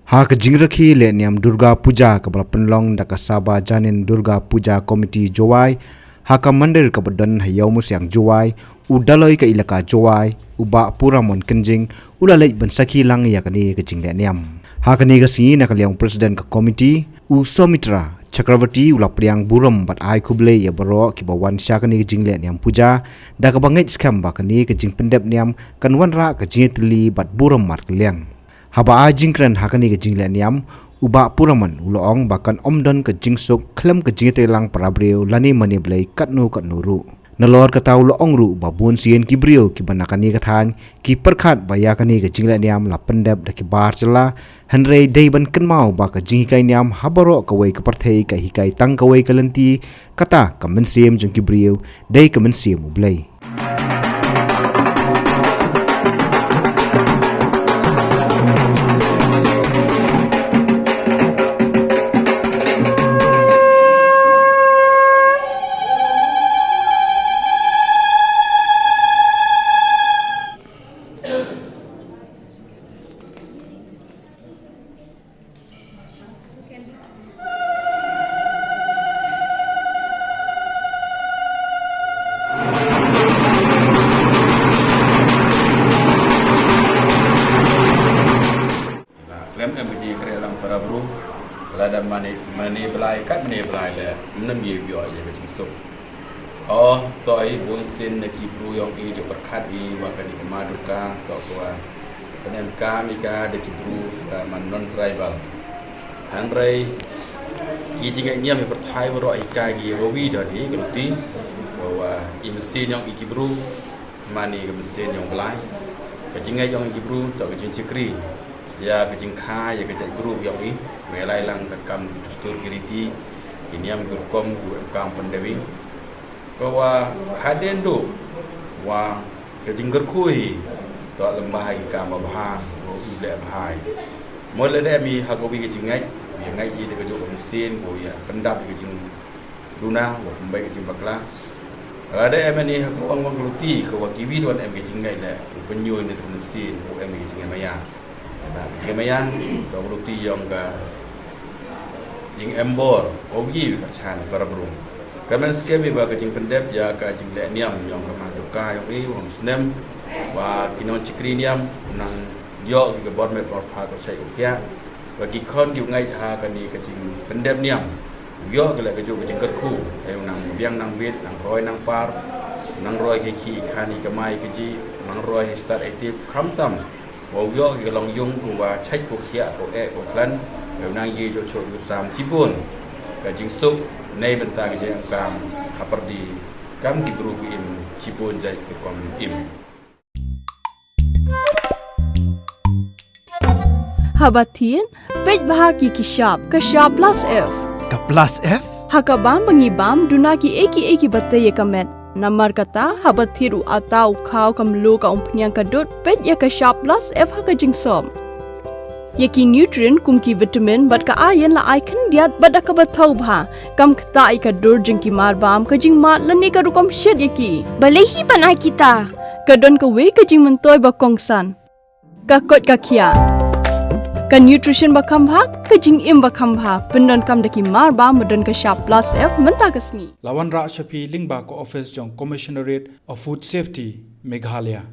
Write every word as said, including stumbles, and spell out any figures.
Ha ka jingrakhe lehniam Durga Puja kaba la pynlong da ka Sabha Janin Durga Puja Committee Jowai, ha ka mandir kaba don ha Ïew Musiang Jowai, u Daloi ka Elaka Jowai, u Bah Puramon Kynjing, u la leit ban sakhi lang ïa kane ka jinglehniam. Ha kane ka sngi na ka liang u President ka Committee, u Soumitra Chakravarty, u la pdiang burom bad ai khublei ïa baroh kiba wan sha kane ka jinglehniam puja, da kaba ngeit skhem ba kane ka jingpyndep niam kan wanrah ka jingïatylli bad burom markylliang. Haba ai jingkren ha kane ka jinglehniam, u Bah Puramon u la ong ba kan ym don ka jingsuk khlem ka jingïatreilang para briew lane mane blei katno katno ruh. Nalor kata u la ong ruh ba bun sien ki briew kiba na kane ka thaiñ ki pyrkhat ba ïa kane ka jinglehniam la pyndep da ki bar jylla, hynrei dei ban kynmaw ba ka jinghikai niam ha baroh kawei ka pyrthei ka hikai tang kawei ka lynti, kata ka mynsiem jong ki briew, dei ka mynsiem U Blei. Khlem em ka jingïakren lang para briew, lada mane, mane blai kat mane blai leh, mnem ïa ïoh ïa ka jingsuk. Oh, to ai bun sien na ki briew ïong i ju pyrkhat i wa kane ka Ma Durga, to ko wa pynemkam i ka da ki briew kiba man non tribal. Hynrei ki jingngeit niam i pyrthai baroh i ka ki wa wi don i ka luti, ko wa i mynsiem ïong i ki briew, mane ka mynsiem ïong blai. Ka jingngeit ïong i ki briew, to ka jingshakri. Ïa ka jingkha, ïa ka jaitbynriew ïong i. Mane lai lang ka kam dustur ki riti, ki niam ki rukom, ki em kam pyndep i. Ka wa khaden du, wa ka jingkyrkhu i, to lem bha i kam ba bha, ko i leh bha i. Mo lada em i ha ka wi ka jingngeit, ïa ngeit i da ka juk ka mynsiem, ko ïa pyndap i ka jing duna, wa pynbeit ka jingbakla. Lada em ani ha ka wan wan ka luti, ka wa kiwi wan em ka jingngeit leh, u pynïoh ni tu mynsiem, u em ka jingngeit maya. Ba ka jingngeit maya, to ka luti ïong ka jingem bor, u yi ka chan para briew. Ka men skhem i ba ka jingpyndep ïa ka jinglehniam ïong ka Ma Durga ïong i, u snem, wa ki nongshakri niam, nang ïoh ki ka bor met bor pha ka shai u pia. Wa ki khon ki ngeit ha kane ka jingpyndep niam. Ïoh ki leh ka juk ka jingkyrkhu. Ai u nang biang nang bit, nang roi nang par, nang roi ki ki khan i kamai ki ji, nang roi hi stad ai tip khamtam. Wa ïoh ki ka long ïung ko wa chait ko khiah ko eh ko klan. Ai u nang ye jo chok yu sam chibun. Ka jingsuk, nei bynta ka jingkam, ha pyrdi, kam ki briew ki im, chibun jait ki kom im. Haba thied, peit bha ki ki shap, ka shap plus F. Ka plus F? Ha ka bam ba ngi bam, duna ki ei ki ei kiba tei ïa ka met. Namar kata, haba thied u ata u khaw ka mluh ka umphniang ka dud, peit ïa ka shap plus F ha ka jingsop. Ïa ki nutrient kum ki vitamin bad ka iron la ai khyndiat bad da kaba thaw bha. Kam ktah ïa ka dur jong ki marbam, ka jingmad lane ka rukom shet ïa ki. Balei hi ban ai kita? Ka don kawei ka jingmyntoi ba kongsan. Ka koit ka khiah. Ka nutrition ba kham bha, ka jingim ba kham bha. Pyndonkam da ki marbam ba don ka shap plus F mynta ka sngi. La wanrah sha phi lyngba ka office jong Commissionerate of Food Safety, Meghalaya.